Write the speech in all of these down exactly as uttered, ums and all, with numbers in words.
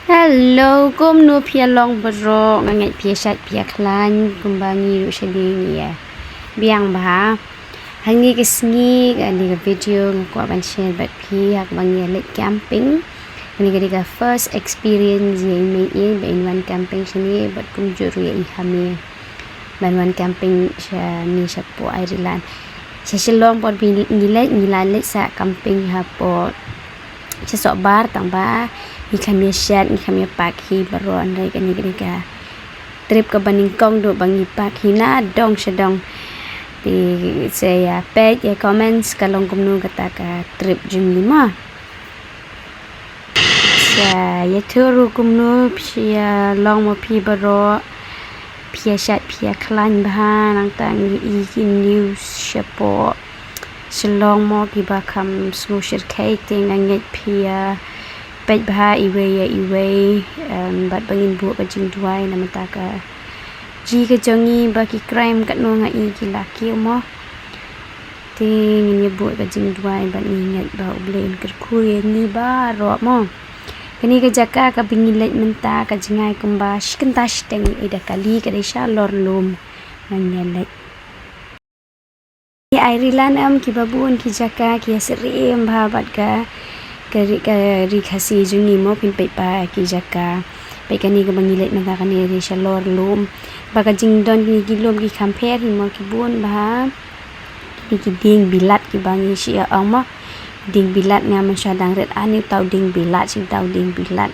Hello, kumno phi ïa long baroh? Nga ngeit phi ïa shait phi ïa khlaiñ kumba ngi ruh shane ngi ïa biang bha. Hangne ka sngi, kane ka video nga kwah ban share bad phi ha kaba ngi ïa leit camping. Kane ka dei ka first experience ïa i mei i ba in wan camping shane bad kumjuh ruh ïa i Hami ban wan camping shane shapoh Airelan. Sha Shillong por ba ngi leit, ngi la leit sa camping hapoh sha Sohbar, tang ba ngi kham ïa shet, ngi kham ïa park hi baroh, hynrei kane ka dei ka trip kaba nyngkong duh ba ngi park hi na dong sha dong. Te sa ïa peit ïa comments ka long kumno kata ka trip jong ngi mo. Sa ïathuh ruh kumno phi ïa long mo phi baroh, phi ïa shet phi ïa khlaiñ bha, nangta ngi i ki news shapoh Shillong mo kiba kham sngewshyrkhei, te nga ngeit phi ïa peit bha iwei ïa iwei. Em, bad ba ngin buh ka jingduwai namar ka ji ka jong ngi ba ki crime katno nga i ki la kiew mo. Te ngin ïa buh ka jingduwai bad ngi ngeit ba U Blei un kyrkhu ïa ngi baroh mo. Kane ka jaka kaba ngi leit mynta ka jngai kumba shi kynta shiteng ïa da kali, ka dei sha Lorlum ngan ïa leit. Ïa Airelan em, kiba bun ki jaka ki ïa syriem bha bad ka, ka ri, ka ri Khasi jong ngi mo, phin peit ba ki jaka. Peit kane kaba ngi leit mynta kane dei sha Lorlum. Ba ka jingdon kine ki lum ki kham pher hi mo, ki bun bha. Kine ki dieng bilat kiba ngi shu ong mo. Dieng bilat nga mynshuwa dang rit ani uta u dieng bilat, shi uta u dieng bilat.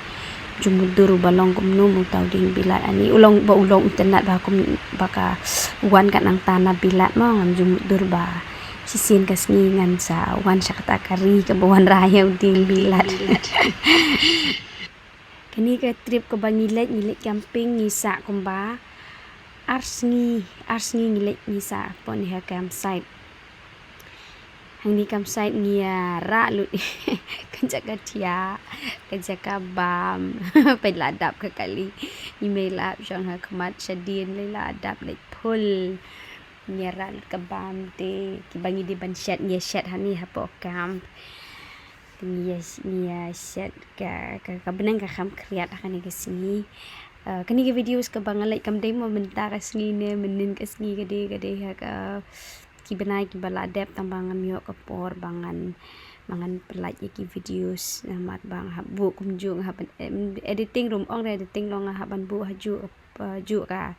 Jong u dur uba long kumno mo uta u dieng bilat ani. U long ba u long u tynnat bha kum ba ka wan kat nangta na bilat mo, ngam jong u dur ba shisien ka sngi ngan sa wan sha kata ka ri kaba wanrah ïa u dieng bilat. Kane ka trip kaba ngi leit, ngi leit camping, ngi sah kumba ar sngi, ar sngi ngi leit ngi sah pon ha campsite. Hangne campsite ngi ïa rah lut ka jaka thiah, ka jaka bam. Peit la dap ka kali. Ngi mei la hap shong ha khmat shadien lei la dap leit phul. Ngi ïa rah lut ka bam te kiba ngi dei ban shet ngi ïa shet hangne hapoh camp. Te ngi ïa, ngi ïa shet ka, ka, ka bneng ka kham khriat ha kane ka sngi. Eh, kane ka videos kaba nga leit kam dei mo mynta ka sngi ne mynnin ka sngi, ka dei, ka dei ha ka ki bnai kiba la dep tang ba ngam ïoh ka por ba ngan, ba ngan pynlait ïa ki videos namar ba nga hap buh kumjuh, nga hap ban, em, editing ruh ong re editing long, nga hap ban buh ha juh, eh, juh ka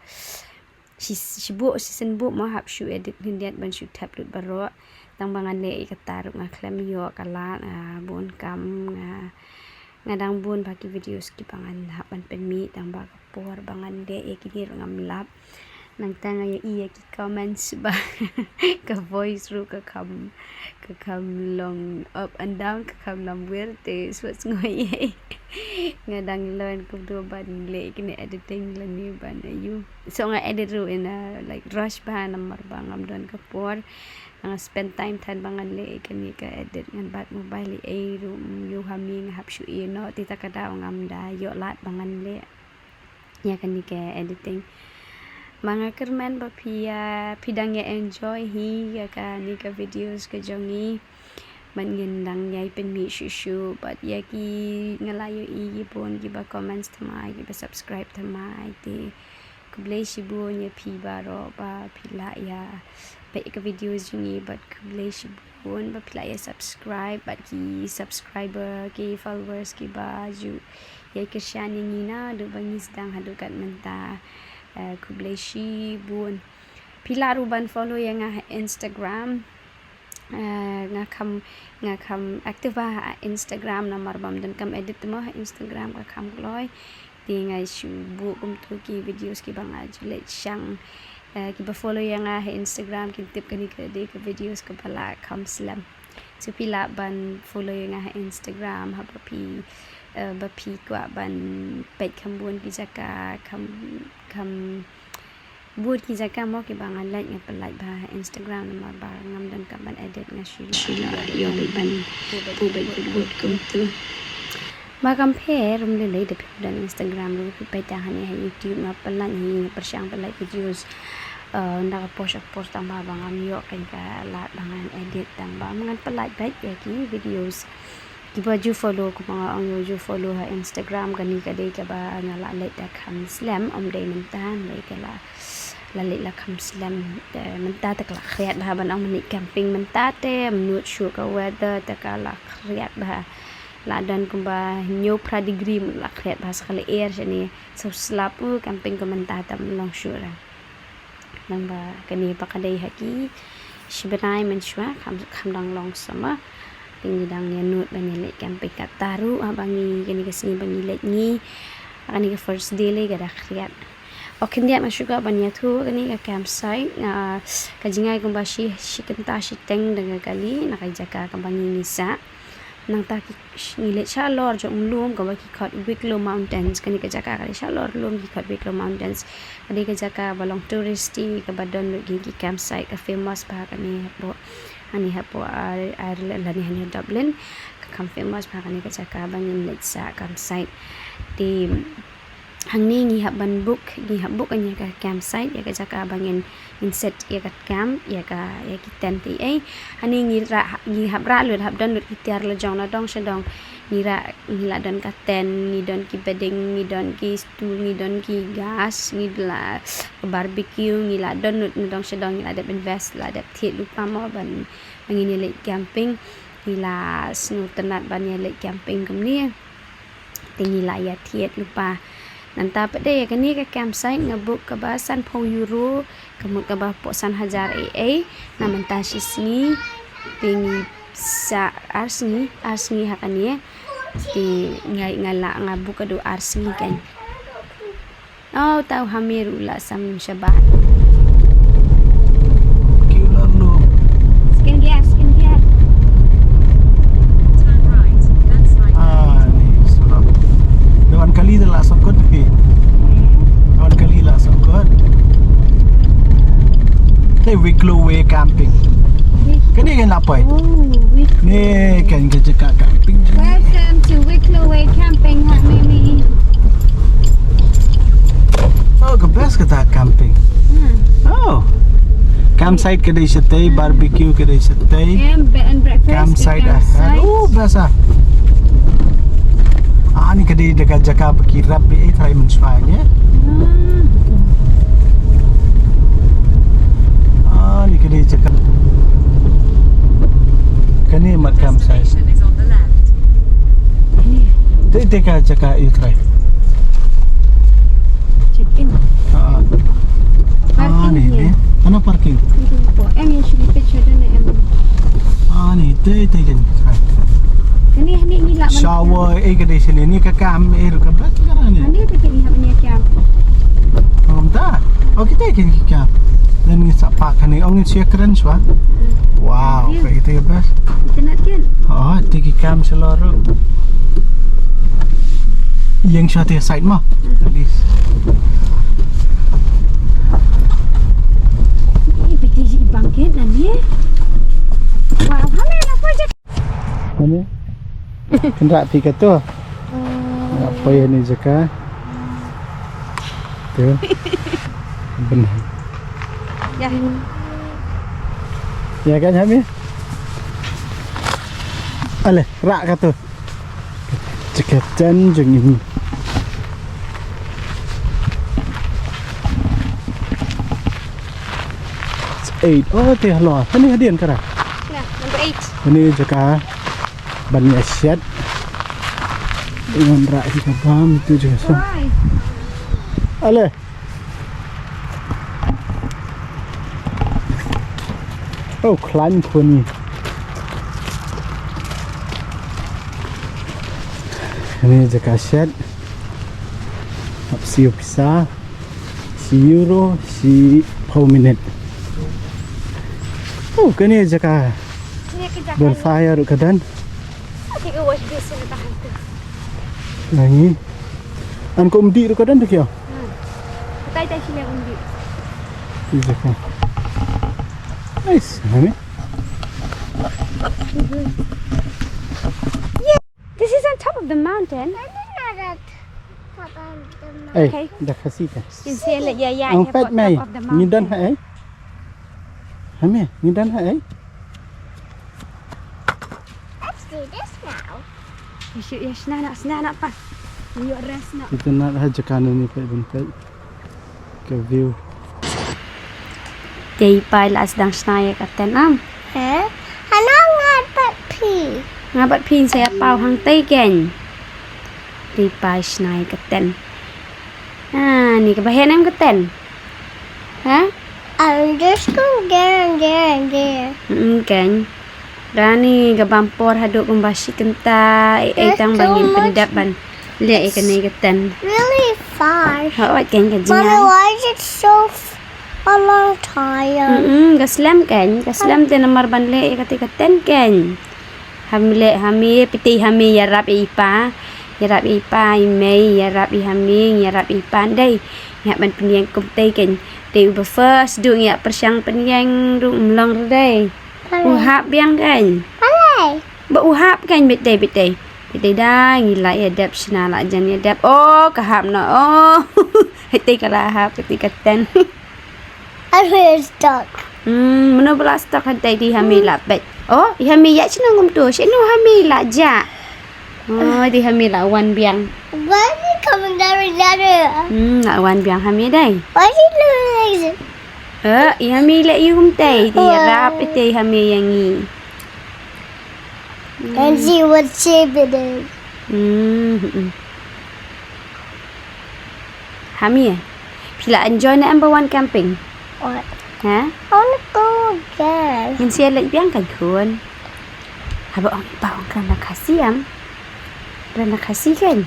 shi, shi buh, shisien buh mo, hap shu edit khyndiat ban shu thep lut baroh. Tang ba ngan leh ïa kata ruh nga khlem ïoh ka lad, nga bun kam, nga, nga dang bun bha ki videos kiba ngan hap ban pynmih, tang ba ka por ba ngan leh ïa kine ruh ngam lap. Nangta nga ïohi ïa ki comments ba ka voice ruh ka kham, ka kham long up and down, ka kham lamwir, te sngewbha sngewbha ïa. Nga dang learn kumto ban leh kine editing lane ban ïa u. So nga edit ruh in a, like, rush bha namar ba ngam don ka por. Nga spend time than ba ngan leh kane ka edit, ngan bat mobile ei ruh, mm, ïa u Hami nga hap shu ïeh noh, te ta ka daw ngam da ïoh lad ba ngan leh ïa kane ka editing. Ma nga kyrmen ba phi, ah, phi dang ïa enjoy hi ïa kane ka videos ka jong ngi. Bad ngin dang ïai pynmih shuh shuh bad ïa ki, nga la ïohi ki bun kiba comments thymmai, kiba subscribe thymmai, te khublei shibun ïa phi baroh ba phi la ïa peit ka videos jong ngi, bad khublei shibun ba phi la ïa subscribe, bad ki subscriber, ki followers kiba ju ïa kyrshan ïa ngi naduh ba ngi sdang haduh kat mynta. Eh, khublei shibun. Phi lah ruh ban follow ïa nga ha Instagram. Eh, nga kham, nga kham active ha Instagram namar bam donkam edit mo ha Instagram ka kham kloi. Te nga shu buh kumto ki videos kiba nga ju leh shang. Eh, kiba follow ïa nga ha Instagram kin tip kane ka dei ka videos kaba la kham slem. So phi lah ban follow ïa nga ha Instagram haba phi, eh, ba phi kwah ban peit kham bun ki jaka, kham, kham bun ki jaka mo kiba nga leit, nga pynlait bha ha Instagram namar ba ngam donkam ban edit, nga shu, shu lah ïoh ban buh bad buh kumto. Ma kam pher ruh lei lei da phi don Instagram ruh phi peit tang hangne ha YouTube, nga pynlait hi, nga pyrshang pynlait videos. Eh, ynda ka por sha ka por tang ba, ba ngam ïoh kein ka lad ba ngan edit tang ba ngan pynlait beit ïa ki videos. Ba ju follow, kumba nga ong ïa u, ju follow ha Instagram, kane ka dei kaba nga la leit da kham slem, ym dei mynta, ym dei ka la, la leit la kham slem, te mynta te ka la khriat bha ban ong mynne camping mynta te, ym nud shuh ka weather te ka la khriat bha. La don kumba hynñiew phra degree, la khriat bha sa ka lyer shane, sa u slap u camping ka mynta te ym long shuh re. Nang ba kane ba ka dei ha ki shi bnai mynshuwa, kham, kham dang long summer. Te ngi dang ïa nud ban ïa leit camping, katta ruh haba ngi, kane ka sngi ba ngi leit ngi, kane ka first day lei ka da khriat. Ok, khyndiat nga shu kwah ban ïathuh kane ka campsite, ah, ka jngai kumba shi, shi kynta shiteng da ka kali na ka jaka kaba ngi, ngi sah. Nangta ki, sh-, ngi leit shalor jong u lum kaba ki khot Wicklow Mountains. Kane ka jaka ka dei shalor lum ki khot Wicklow Mountains. Ka dei ka jaka ba long touristy, kaba don lut ki, ki campsite, ka famous bha kane hapoh, hangne hapoh, ah, Ireland, lane hangne Dublin. Ka kham famous bha kane ka jaka ba ngin leit sah campsite. Te hangne ngi hap ban book, ngi hap book ïa ka campsite, ïa ka jaka ba ngin, ngin set ïa ka camp, ïa ka, ïa ki tent ei ei. Hangne ngi rah, ngi hap rah lut, hap don lut ki tiar la jong na dong sha dong. Ngi rah, ngi la don ka tent, ngi don ki bedding, ngi don ki stool, ngi don ki gas, ngi la barbecue, ngi la don lut na dong sha dong, ngi la dep invest, la dep thied lypa mo ban, ban ngin ïa leit camping. Ngi la sngewtynnat ban ïa leit camping kumne. Te ngi la ïa thied lypa. Nangta pat de ïa kane ka campsite nga book kaba sanphew euro, ka mut kaba hapoh san hajar ei ei na mynta shi sngi. Te ngi sah ar sngi, ar sngi ha kane. Te nga, nga la, nga book haduh ar sngi kan. Oh, tau hamir u la sam shabar. Ki u la lu. Second gear, second gear. Turn right, then slightly. Ah, ni surap. Dewan kali dah lah sokot pi. Dewan kali lah sokot. Te Wicklow Way Camping. Kane kan la poi. Oh, Wicklow. Ni kan ka jaka camping. Welcome to Wicklow Way Camping, ha, Mimi. Oh, ka best kata camping. Hmm. Oh. Campsite ka dei shatei, barbecue ka dei shatei. Yeah, bed and breakfast, campsite, ah, campsite. Oh, best ah. Ah, ni ka dei da ka jaka ba ki rap ba ei trai mynshwa ne. Hmm. Ah, ni ka dei jaka. Kane mat campsite. Destination is on the left. Te, te ka jaka ei trai. Check in. Ah. Ah, parking ni, here. Ni. Ano parking? Ito po. Em, yung shili picture doon na em. Ah, ni, te, te, yan. Kani, hani, ni la man. Shower, eh, ka dei shini, ni ka kam, eh, ka best ka ni. Ani, pati ni hap ni kam. Ngam ta. Oh, kita kan ki kam. Dan ni sa park hani, ong ni sia keren swa. Hmm. Wow, kaei kita ka best. Kita nak kan? Oh, te ki kam shalor. Ïeng sha te side mo. Hmm. At least. Ih, piti ji bangkit na ni. Wow, hame na project. Hame? Kynrah phi kato. Nga poi ha ni jaka. Tu. Benar. Ya. Ya kan, hame? Ale, rah kato. Jaka tent jong ngi. It's eight. Oh, te halor. Hani hadien kara. Ya, number eight. Hani jaka ban ïa shet. Ngan rah hi ka bam tu jaka so. Alright. Ale. Oh, khlaiñ khun ni. Ni jaka shet. Hap siew pisa. Shi euro, shiphew minit. Oh, kane jaka. Kane ka jaka. Bonfire ruh ka don. Ati ka wash basin ka hantu. Nangi. An ko umdih ruh ka don tu kio. Hmm. Katai tai sini umdih. Ni jaka. Nice, honey. This is on top of the mountain. Eh, da khasi ka. You can see it, yeah, yeah, on top of the mountain. Ngi don ha ei? Hame, ngi don ha ei? Let's do this now. Ïa shu, ïa shna na, shna na pa. Ïoh rest na. Kita na ha jaka ne ni peit ban peit. Ka view. Te i pa i la sdang shna ïa ka tent am. He? Hana nga bad phi. Nga bad phi sa ïa paw hangtei kein. Te i pa i shna ïa ka tent. Ah, ni kaba heh ne em ka tent. Ha? I'll just go there and there and there. Mm, kein. Rani ka bam por haduh kumba shi kynta, eh, eh, tang ba ngin pyndep ban leh ïa kane ka tent. Really far. Hooid kein ka jia. Mommy, why is it so f-, a long time? Mm, ka slem kein, ka slem te namar ban leh ïa kate ka tent kein. Ham leh ha me, peit te ha me ïarap ïa i pa. Ïarap ïa i pa, i mei, ïarap ïa ha me, ïarap ïa i pa dei. Ngi hap ban pynïeng kumtei kein. Te uba first du ngi hap pyrshang pynïeng ruh ym long re dei. U hap biang kein. Ba u hap kein beit dei, beit dei. Beit dei da ngi la ïa dep shna la jan ïa dep. Oh, ka hap noh. Oh. Hei te ka la hap, hei te ka tent. Are you stuck? Hmm, mano ba la stuck hangtei, te i ha me la peit. Oh, i ha me ïa shna kumto. Shano ha me la jah. Oh, te i ha me la wan biang. Why are you coming down the ladder? Hmm, la wan biang ha me dei. Why is he doing like this? Eh, i ha me la ïa kumtei, te ïarap ïa te i ha me ïa ngi. And see what shape it is. Hmm, hmm, hmm. Ha me. Phi la enjoy ne em ba wan camping? What? Ha? I wanna go again. Ngin sa ïa leit biang kan khun. Haba ong i pa ong kren da Khasi em. Kren da Khasi kein.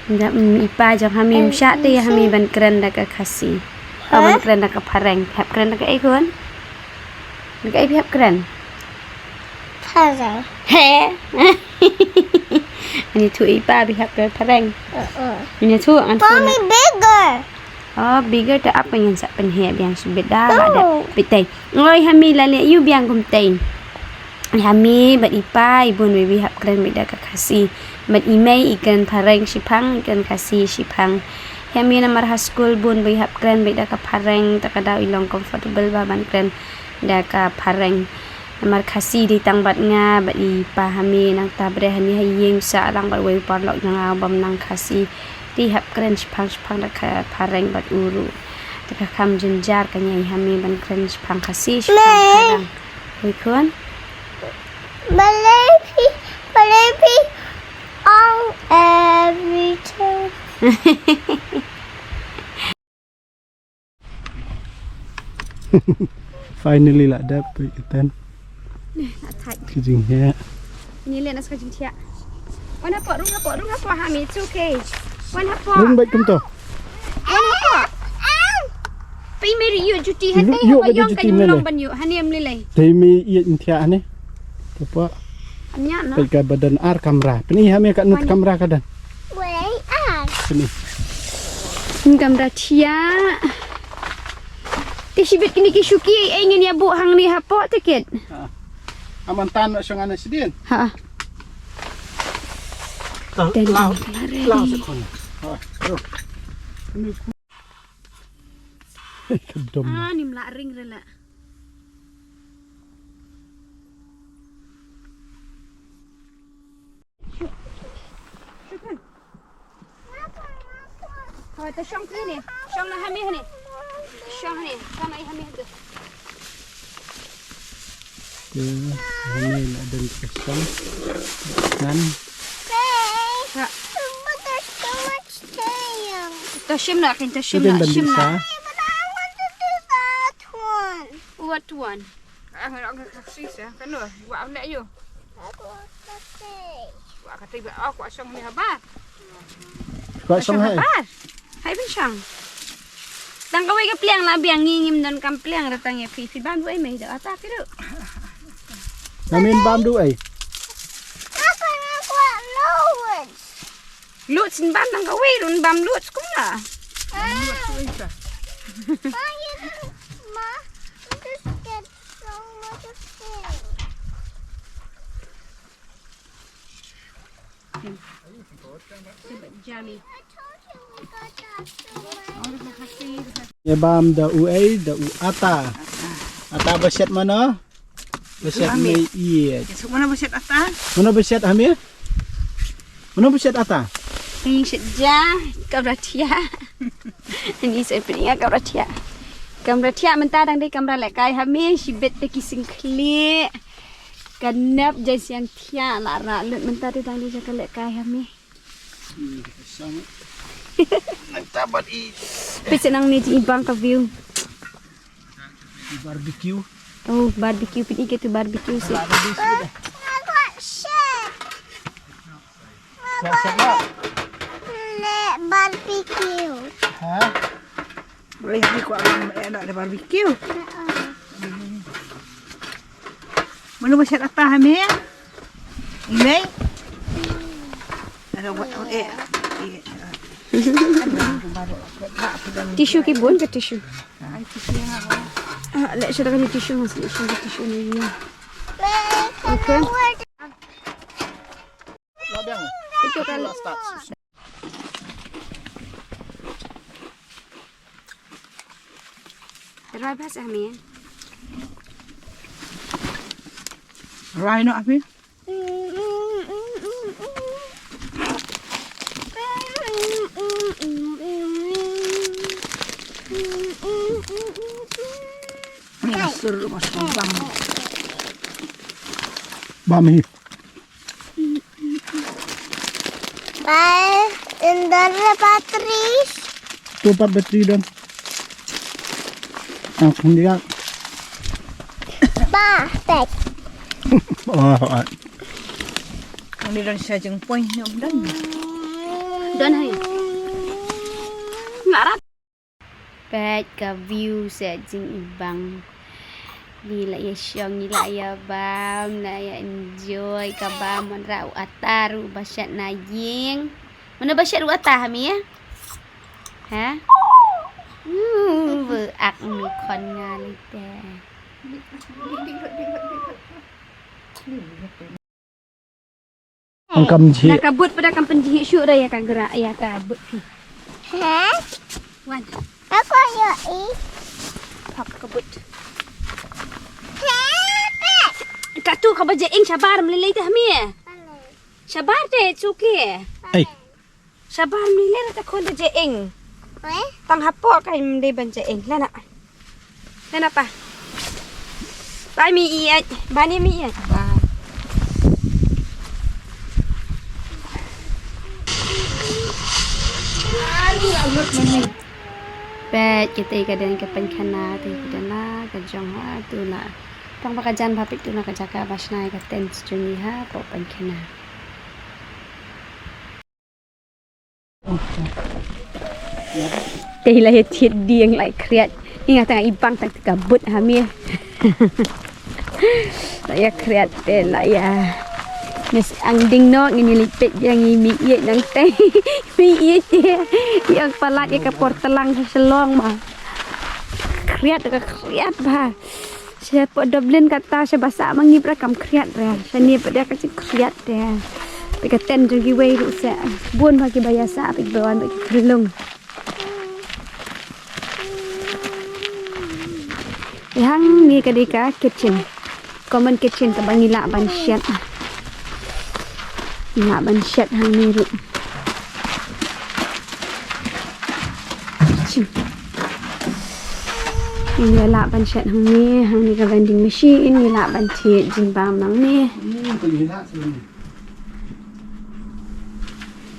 Nda, mm, i pa jong ha me ym shah te ïa ha me ban kren da ka Khasi. Ban kren da ka phareng. Hap kren da kaei khun? Da kaei phi hap kren? Phareng. He. Ani tu i pa phi hap kren phareng. Uh-uh. Ani tu ngan tu. Mommy, bigger. Oh, bigger te ap ngin sa pynheh biang shibit da la da. Beit dei. Oi, ha me la leh ïa u biang kumtei. Ha me bad i pa i bun wei wei hap kren beit da ka Khasi. Bad i mei i kren phareng shiphang, i kren Khasi shiphang. Ha me namar ha skul bun wei hap kren beit da ka phareng, ta ka daw i long comfortable ba ban kren da ka phareng. Namar Khasi dei tang bad nga, bad i pa ha me nangta bad ha ni ha ïing sa lang bad wei u paralok jong nga bym nang Khasi. Te i hap kren shiphang shiphang da ka phareng bad u ruh. Te ka kham jynjar ka ñiai ha me ban kren shiphang Khasi shiphang phareng. Hui khun. Balei phi, balei phi ong everything. Finally la dep peit ka tent. Neh, la thait. Ka jingheh. Ni leh na ka jingthiah. Wan hapoh, rung hapoh, rung hapoh ha me, it's okay. Wan hapoh. Rung beit kumto. Wan hapoh. Peit me ri ïoh juti hynrei haba ïong ka ïong long ban ïoh. Hane em lei lei. Te me ïoh thiah hane. Hapoh. Anya na. Peit ka ba don ar kamra. Pyni ha me katno kamra ka don. Wei ar. Pyni. Kamra thiah. Te shibit kine ki shuki ei ngin ïa buh hangne hapoh te kit. Ha. Aman tan ma shong ana sidien. Ha. Tan lao, lao sa khon. Ha. Ka dom. Ah, nim la ring re la. Hoi, ta shong tu ni. Shong na ha me ni. Shong ni. Shong na ha me tu. Te ha me la don ka shong. Nan. Ha. But there's so much things. Ta shim na, kin ta shim na, shim na. But I want to do that one. What one? Ah, nga ka sis ya. Kano? Wa ne yu. Wa ka te ba, ah, wa shong ni haba. Wa shong hai. Hai bin shong. Tang kawei ka pliang la biang ngi ngim don kam pliang ra tang ya phi phi bam duh ai mai da ata phi du. Namin bam duh ai. Apa nak buat loads? Loads in bam tang kawei run bam loads kumna. Ah. Ma, you can, ma, you just get so much of things. Jammy. Ngi bam da u ei, da u ata. Ata ba shet mano? Ba shet mei ïeit. Suk mano ba shet ata? Mano ba shet ha me? Mano ba shet ata? Ni shet ja, kamra thia. Ni shet pini ya kamra thia. Kamra thia mynta dang dei kamra lehkai ha me, shibit te ki sing khlieh. Ka nep jai siang thia la ra lut mynta te dang dei ja ka lehkai ha me. Mynta bad i. Peit sha nang ne ji i bang ka view. Barbecue. Oh, barbecue, pyn i katu barbecue sih. Barbecue. Barbecue. Ha? Boleh ni ko abang enak ada barbecue. Mano ba shet ata ha me? Ine? Ada buat eh. Tissue ki bun ka tissue. Ah, leh sha ka tissue mas, leh sha ka tissue ni. Okay. Itu kan. Rai bas ami. Rai no abi. Sur mas bang. Bam hi. Bye, in the batteries. Tu pat battery don. Ah, kum dia. Ba, pek. Oh, ah. Ni don sha jingpoi ni don. Don hai. Ngarat. Peit ka view sha jingibang. Ngi la ïa shong, ngi la ïa bam, la ïa enjoy ka bam, man ra u atar u ba shet na ïing. Mano ba shet u atar ha mi ya? Ha? Uh, ba ak mi khon nga li te. Ang kam jhi. Na ka but pada kam pynjhi shu da ïa ka gra ïa ka but phi. He? Wan. Aku ya i. Hap ka but. He? Ka tu ka ba je ing shabar mlilai te ha mi. Shabar te chuki. Ei. Shabar mlilai te khon te je ing. Tang hapoh ka im de ban je ing. Lana. Lana pa. Bai mi i ai. Bani mi i ai. Ba. Peit kita ka den ka pynkhana te ka den la ka jong ha tu la. Tang ba ka jan ba peit tu la ka jaka ba shna ka tent jong ngi ha ko pynkhana. Te la ïa thied dieng la khriat. Ngi nga tang i bang tang ka but ha mi. La ïa khriat te la ïa. Mes ang ding no ngi ni lipet yang i mi ïeit nang te. Mi ïeit te. Yang palat ïa ka por telang sa shlong ma. Khriat ka khriat ba. Sha pok Dublin kata sha basa ma ngi bra kam khriat re. Sha ni pok dia ka jing khriat re. Te ka ten jong ki wei ruh sa. Bun ba ki ba ïa sa ba ki ba wan ba ki khlung. Hang ni ka dei ka kitchen. Common kitchen ka ba ngi lah ban shet. Ngi lah ban shet hang ni ruh. Ngi lah ban shet hangne, hangne ka vending machine, ngi lah ban thied jingbam nangne.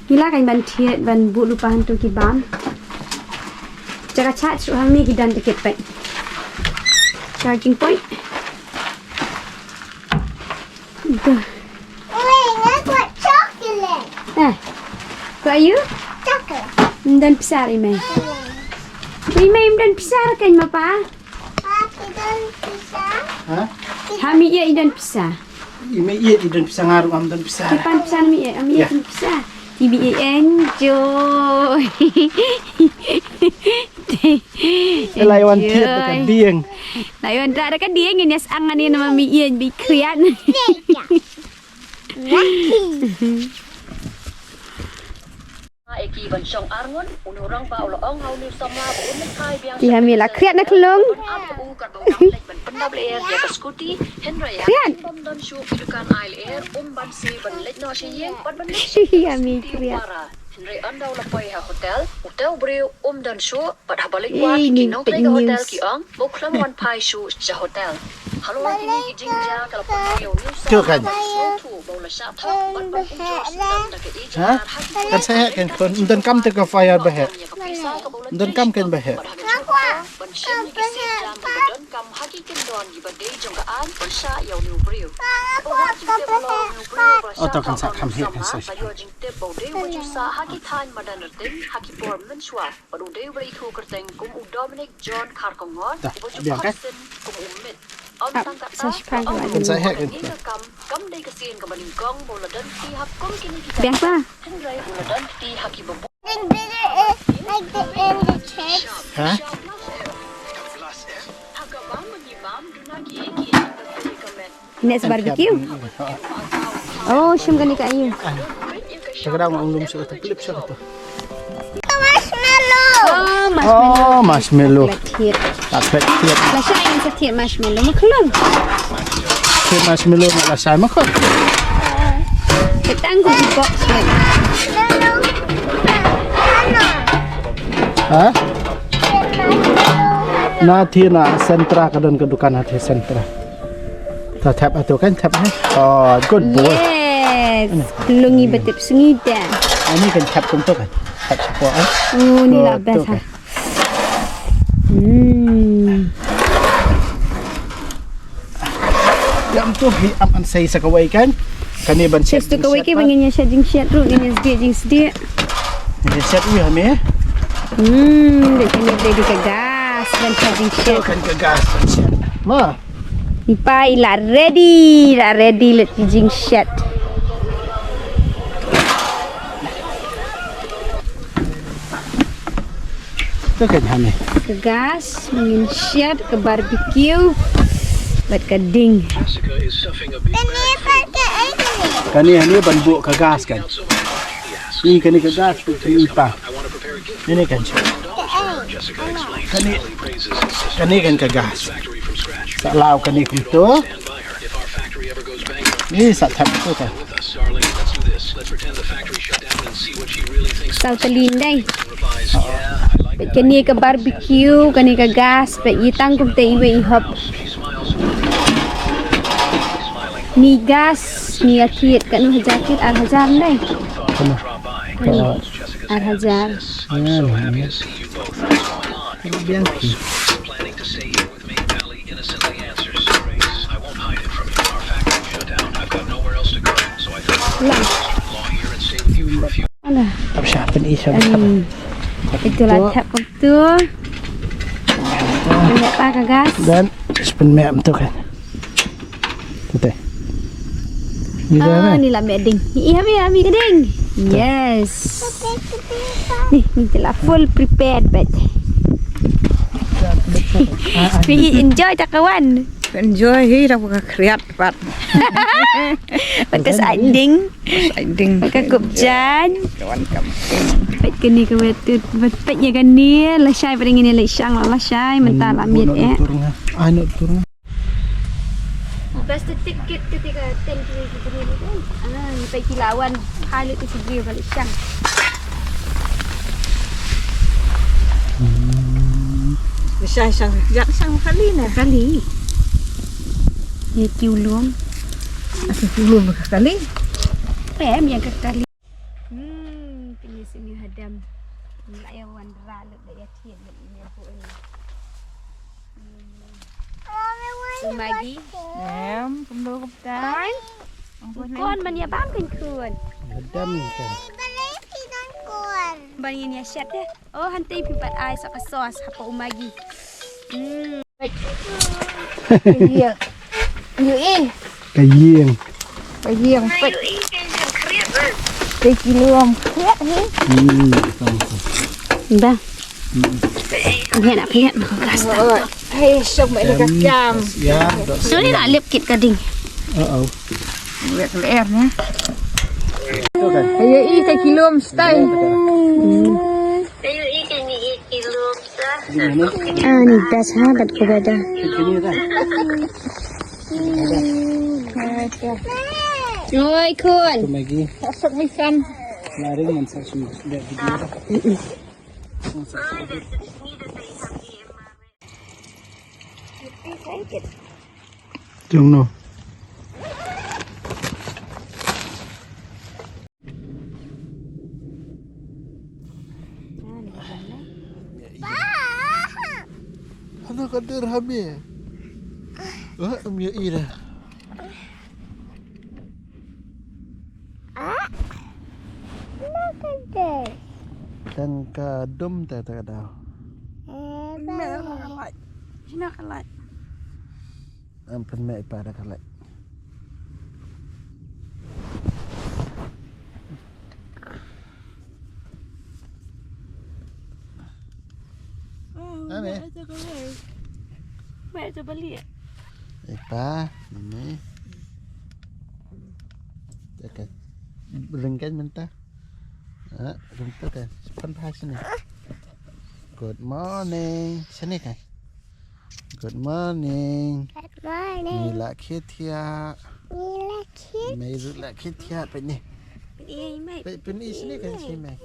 Ngi lah kan ban thied ban buh lypa hangto ki bam. Jaka charge ruh hangne ki don te kit peit. Charging point. Dah. Wait, I want chocolate. Eh. Ko ayu? Chocolate. Ym don pisa i mei. Ym. I mei ym don pisa kan ma pa? Pa, ki don pisa? Ha? Ha mi ïa i don pisa. I mei ïa i don pisa nga ruh am don pisa. Ki pan pisa mi ïa, am ïa don pisa. I mei enjoy. Lai wan thied da ka dieng. Lai wan da ka dieng ngin ïa sang ani nama mi ïa bi khriat. Ki ha mi la khriat na khlung. Ban dap lyer ïa ka scooty, hynrei ha Kriat. Bym don shuh ki dukan ai lyer, um ban siew ban leit noh sha ïing, bad ban leit sha Ïa mi scooty kriat. Para. Hynrei ynda u la poi ha hotel, uta u briew um don shuh, bad haba leit wad, ki nongtrei ka hotel ki ong ba u khlem wan phai shuh sha hotel. Halor kine ki jingjia ka la pynlong ïa u New South Wales Sngewthuh ba u la shah thok bad ban ujor sdang da ka ejin. Ha? Kan sa heh kan khun, ym donkam te ka fire ba heh. Ym donkam kan ba heh. Bad ha ka jingkyrpad ban shim ïa ki sienjam kiba donkam ha ki kyndon kiba dei jong ka aiñ, pyrshah ïa une u briew. Ba wad jingtip halor une u briew ba la shah thok, kan sa kham heh, kan sa. Ba ïoh jingtip ba u dei uba ju sah ha ki thaiñ madan rting ha ki por mynshuwa. Bad u dei uba la ithuh kyrteng kum u Dominic John Kharkongor, uba ju khot sien kum u Mit. Ym tang katta, sa shipang ka la ong u ba kane ka kam kam dei ka sien kaba nyngkong ba u la don kti ha kum kine ki kam. Biang pa. Hynrei u la don kti ha kiba bun. Like the, like the end of text. Ha? Ha kaba mynjur bam duna kiei kiei ba phi ka met. Next barbecue. Oh, shim kane ka ïing. Sa ka dang ong lum sa ka tu, clip sa ka tu. Marshmallow. Oh, marshmallow. Oh, marshmallow. Chocolate thied. Chocolate thied. Lashai ngin sa thied marshmallow ma khlong. Thied marshmallow ma lashai ma khlong. Ka tang ko box wei. Ha? Na thied na Centra, ka don ka dukan ha thied Centra. Ta thep atu kan, thep ha. Oh, good boy. Yes. Lungi ba tip sngi da. Ani kan thep kumtu kan. Thep sha pok, eh. Oh, ni la best ha. Hmm. Ïa kumtu hi am an sei sa kawei kan. Kane ban shet. Just kawei ki ban ngin ïa shet jingshet ruh, ngin ïa shet jingshet. Ngin ïa shet ruh ha me. Hmm, dei kane dei ka gas ban shet jingshet. Kan ka gas ban shet. Ma. Ni pa i la ready, la ready lut ki jingshet. Tu kan ha me. Ka gas, ngin shet, ka barbecue, bad ka ding. Kane ha me ban buh ka gas kan. Ni kane ka gas tu ni pa. Kane kan. Kane, kane kan ka gas. Sa law kane kumtu. Ni sa thep tu kan. Saw tylli dei. Peit kane ka barbecue, kane ka gas, peit i tang kumta iwei i hop. Ni gas, ni ïa thied, katno hajar thied, ar hajar dei. Katno? Ar hajar. Biang ki. Lang. Alah. Ap sha pyn i sha. Ani. Itu lah thep tu. Ini apa ka gas? Dan pyn mem tu kan. Tete. Ni dah. Ah, ni lah me ding. Ni, iya, me, me ding. Yes. Ni, ni telah full prepared, bet. Pi enjoy ta kawan. Enjoy hi, dah buka kriat pat. Pat ka sa ding. Sa ding. Pat ka kup jan. Kawan kam. Pat kini ka wet tu. Pat, pat ya kani. Lashai pada ngini lashang, lashai. Mentah lah miet eh. Ai no turun. Best ticket ketika ten kilo gitu kan. Ah, ni pat kilawan. Hai lu tu sigi balik shang. Hmm. Shang, shang, jak shang kali na. Kali. Ni kiulung. Aku kiulung kali. Pem yang ke kali. Hmm, kini sini hadam. Lah ya wan ralut dah ya tiap ni bu ini. U Magi. Em, kumno kumtai? Kon man ïa bam kan khun. Adam kan. Ban ngin ïa shet deh. Oh, hynrei phi pat ai sa ka sauce hapoh u Magi. Hmm. Ïa. Ïa, eh. Ka ïing. Ka ïing peit. Ka kilo am peit ni. Hmm, betul, betul. Dah. Hmm. Pynïaid, pynïaid, maka gas. Hei, sok mai ka kam. Ya, dok. Sini nak lip kit ka ding. Oh, oh. Wek leer ni. Betul kan? Ayo, i ka kilo am style. Hmm. Ayo, i ka ni i kilo am style. Ani das ha bat ko bada. Oi khun. Maggie. Laring man sa sum da video. Jong no. Hana ka der hami. Wah, am ya ira. Tan ka dum ta ta ka daw. Shina ka light. Am pynmeh i pa da ka light. Ane. Mai ta bali. Ipa, mami. Taka. Ringkan menta. Ah, ringkan kan. Simpan pa sini. Good morning. Sini kan. Good morning. Good morning. Ni la khit thiah. Ni la khit. Mai ru la khit thiah pe ni. Pe ni sini kan sini mai.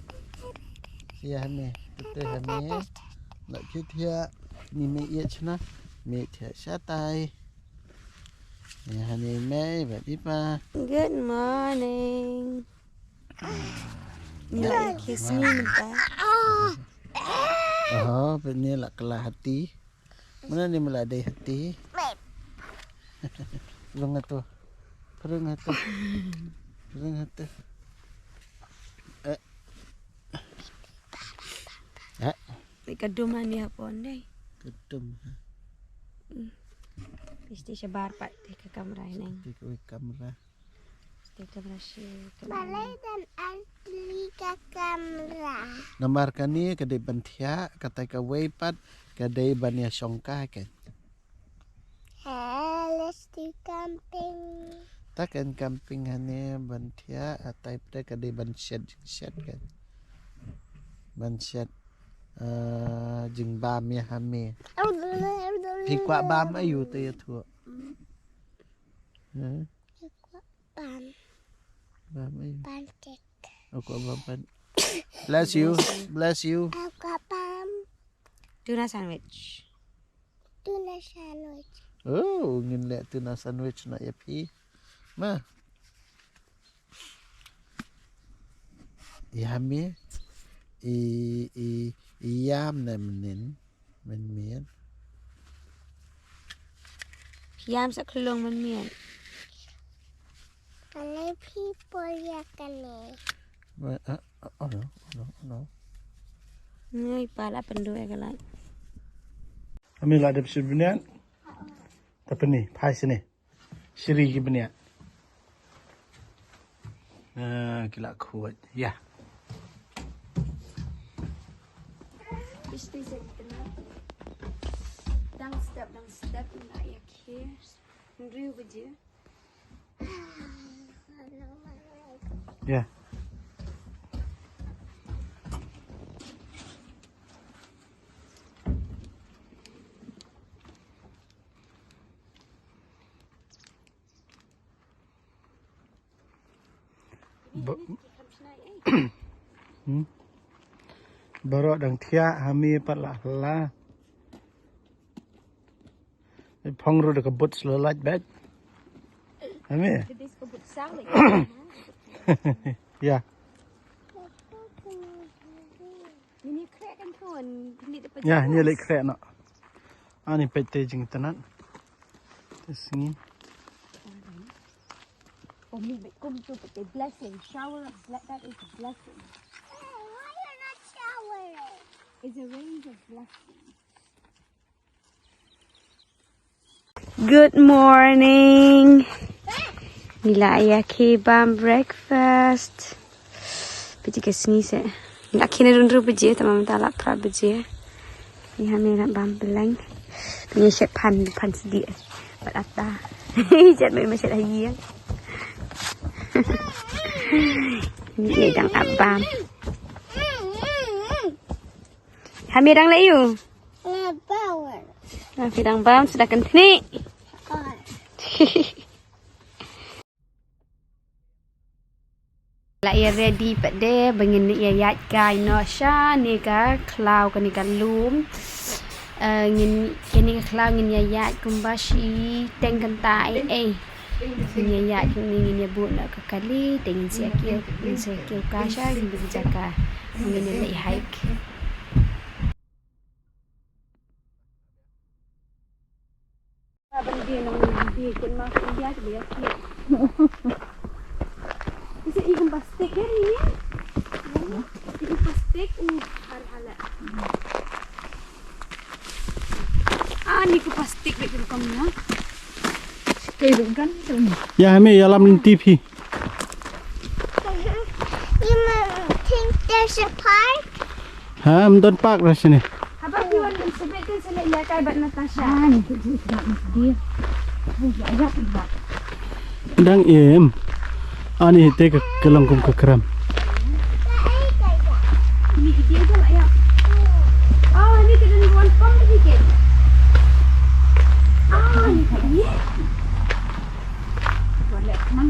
Sia hame. Betul hame. La khit thiah. Ni mai ia chna. Mai thiah shatai. Ni hane mai ba ipa. Good morning. Ni la kiss me menta. Oh, pe ni la kala hati. Mana ni mala dei hati. Perung hatu. Perung hatu. Perung hatu. Eh. Eh. Ni ka dum ani ha pon dei. Ka dum ha. Pisti shabar pat te ka kamra neng. Te ka kamra. Te ka kamra shi. Balei dan asli ka kamra. Namar kane ka dei ban thiah, katai kawei pat ka dei ban ïa shongkai ka. Hello, sti camping. Ta kan camping hane ban thiah, atai pre ka dei ban shet, shet kan. Ban shet, eh, jingbam ïa hame. Phi kwah bam ayu te ïa thuh. Eh? Phi kwah bam. Bam ayu. Bam kek. Aku bam pan. Bless you. Bless you. Aku bam. Tuna sandwich. Tuna sandwich. Oh, ngin leh tuna sandwich na ïa phi. Ma. Ïa me. I, i, i ïam na mynnin. Mynmiet. Ïam sa khlong mynmiet. Kane phi por ïa kane. Wa-, ah, ah, oh no, oh no, oh no. Ngai pala pendu ïa kalai. Ami la dep sibniat. Tapeni, phai sini. Shiri ki bniat. Ah, ki la khuid. Ya. Isti se kena. Dang step, dang step, na ya ki. Hynriew baje. Ya. Ba-, hmm? Baroh dang thiah, ha me pat la hla. Phong ruh da ka but slow light back. Ha me? Ya. Ïa, ïa leit khreh noh. Ani peit te jingïtynnad. Te sngi. Oh, mi beit kum tu peit te blessing. Shower of ble-, that is a blessing. It's a rain of blessing. Good morning. Ngi la ïa ki bam breakfast. Peit ka sngi se. Ngi la ki na hynriew baje, tang mynta la phra baje. Ngi ha me na bam blang. Ngi shet phan, phan sdie. Bad ata. Shet me me shet ha ïing. Ngi dang ap bam. Ha me dang la ïu. Phi dang bam, suda kan thni. La ïa ready pat de ba ngin ïa ïaid kai noh sha ne ka khlaw kane ka lum. Eh, ngin kane ka khlaw ngin ïa ïaid kumba shi teng kynta ei ei. Ngin ïa ïaid kumne ngin ïa buh noh ka kali te ngin sa ïa kiew ngin sa ïa kiew kai sha ngin buh jaka. Ngin ïa leit hike. Ban die nang die kin ma kin dia ke dia ki. Ise i kum plastik ya ni ni. I kum plastik u har hala. Ah, ni ku plastik dek kum na. Kayak kan tu. Ya, hame ya lam T V. You think there's a park? Ha, ym don park ra shane. Haba phi wan kan sbit kan sbit ïa kai bad Natasha. Ah, ni tu ji sebab ni dia. Ni dia ya sebab. Dang im. Ani te ka kelong kum ka kram. Ni dia tu lah ya. Oh, ni kita ni wan pam ni ke. Ah, ni dia. Wan lek man.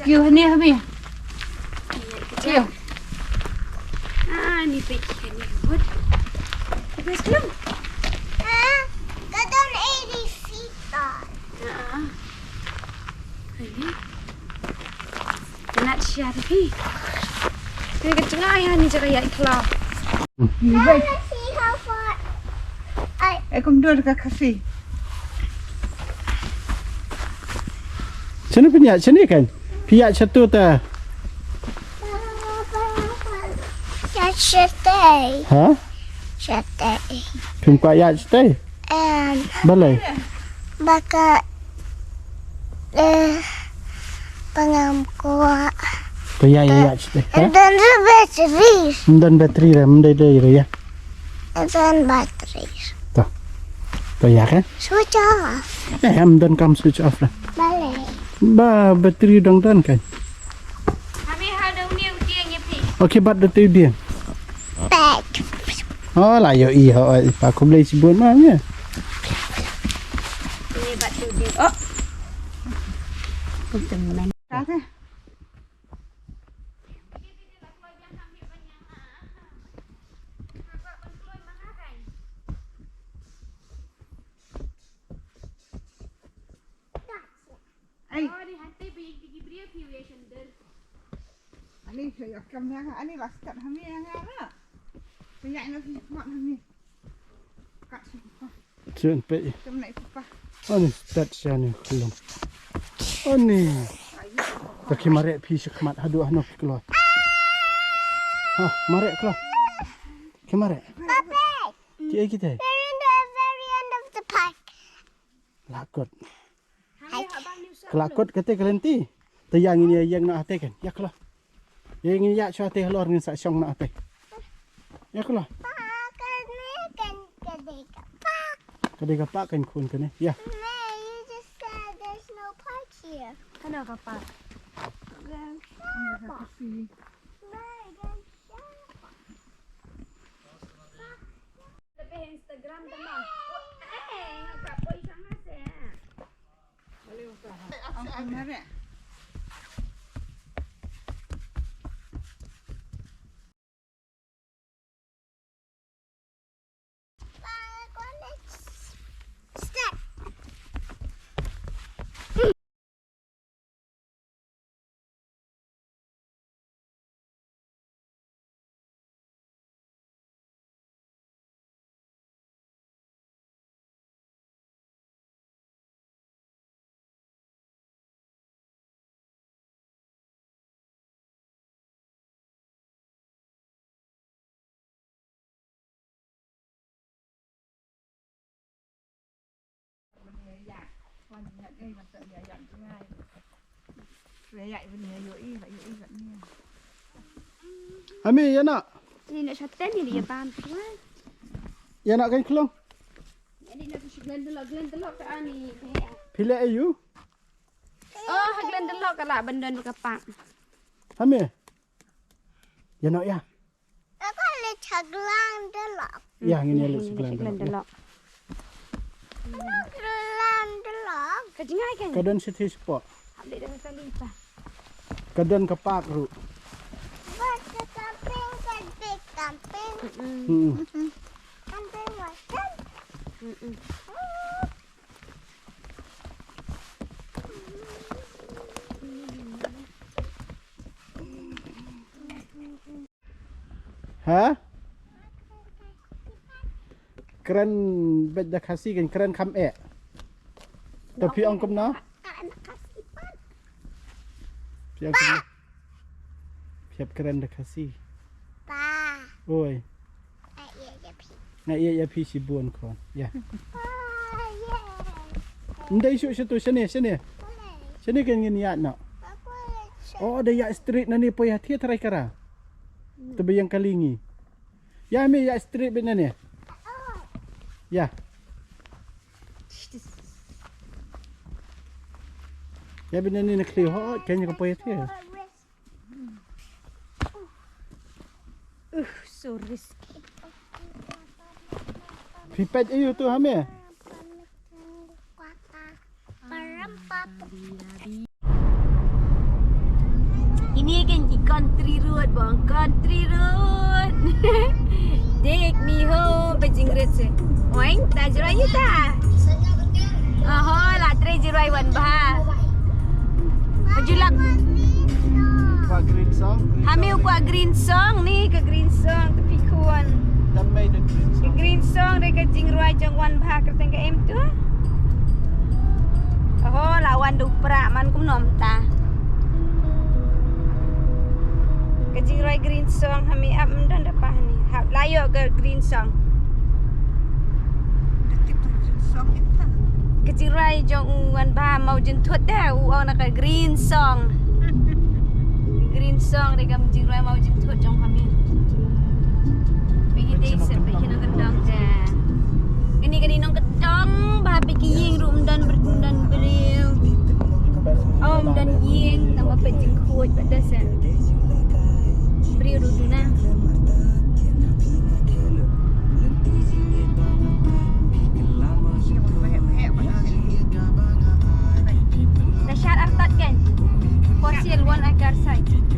Kiu hani hami. Kiu. Ah, ni pek hani bud. Bes belum. Ah, kadang eighty feet tall. Ah. Ini. Kena siar ni. Kena kenceng ya ni cara ya ikhlas. Ni baik. Wanna see how far I Eh, kum dur ka Khasi. Shane phi ïaid shane kan? Phi ïaid shatu ta. Ïaid shatei. Ha? Shatei. Phim kwah ïaid shatei? Em. Balei? Baka eh pangam kwah. Phi ïaid ïaid shatei. Ha? Don battery. Don battery re, don dei re ya. Don battery. To. To ïa kan? Switch off. Eh, em don kam switch off re. Balei? Ba battery dang don kan. Hami ha dang ni u dieng ïa phi. Okay, bat da te u dieng. Bat. Oh, la ïohi ho, eh, pa khublei shibun ma ïa. Ni bat u dieng. Oh. Kumtem men. Ka te. Ai. Ani, ya kam ya, ani la start hami ya nga la. Ya ina fi mat hami. Kat si pa. Chun pe. Kam nai pa. Ani start sha ni khulum. Ani. Ta ki mare phi shi khmat hadu hanu phi kloi. Ha, mare kloi. Ki mare. Papa. Ki ai kita. We're in the very end of the park. Lakot. Hike. Ka la kot kate ka lynti. Te ïa ngin ïa ïeng noh hate kan. Ïa khla. Ïa ngin ïa shu hate halor ngin sa shong noh hate. Ïa khla. Pa, kane kan ka dei ka park. Ka dei ka park kan khun kane. Ïa. Mei, you just said there's no park here. Kano ka park? Gan sha park. Mei, gan sha park. Lebih Instagram dah mah. Eh, ngapa kau isang nasi? Step. Ami, ïa na. Ni na shatan ni dia ban tuan. Ïa na kan klong. Ni na tu shuglen delok, glen delok ta ani. Phi leh aïu? Oh, Klan da lok ka lah ban don ka park. Hame. Ïa noh ïa. Ka kwah leit sha Klan da lok. Ïa, ngin ïa leit sha Klan da lok. Klan da lok. Ka jngai kan? Ka don sha ti spot. Hap leit da ka kali pa. Ka don ka park ruh. Ba ka camping, ka big camping. Mm-mm. Mm-mm. Camping macam. Mm-mm. Ha? Kren beit da Khasi kan, kren kham eh. To phi ong kumno? Phi ong kumno? Phi hap kren da Khasi. Pa. Oi. Nga ïa ïa phi. Nga ïa ïa phi shibun khun. Ïa. Pa, ïa. Ndai shu shu tu shane shane. Shane kan ngin ïa na. Oh, da ïa street na ni poi ha thied trai kara. Tu ba ïa kali ngi. Ïa me ïa street bit na ni. Ïa. Ïa bit na ni na khlieh hot kan ïa ka poi ha thied. Uh, so risky. Phi peit aiu tu hame? Ini kan ki country road bang, country road. Take me home, Beijing Red se. Oing, ta jroi ita. Oho, la trei jroi wan bha. Julak. Kwah green song. Hami u kwah green song ni, ka green song tu phi khun. Tam mai da green song. Green song de ka jingrwai jong wan bha kyrteng ka em tu. Oho, la wan du pra man kum nom ta. Ka jingrwai green song hami ap mdan da pa ni. Hap la ïoh ka green song. Ka tip tu green song ita. Ka jingrwai jong u wan bha mau jin thut da u ong na ka green song. Green song de ka jingrwai mau jin thut jong kami. Pegi te se pegi nong kendang da. Kani kani nong kendang ba pegi ying ru mdan ber mdan beliau. Om dan ying tama pegi khut pada se. Beri ru tu na. Dah shah artat kan? For sale one acre site.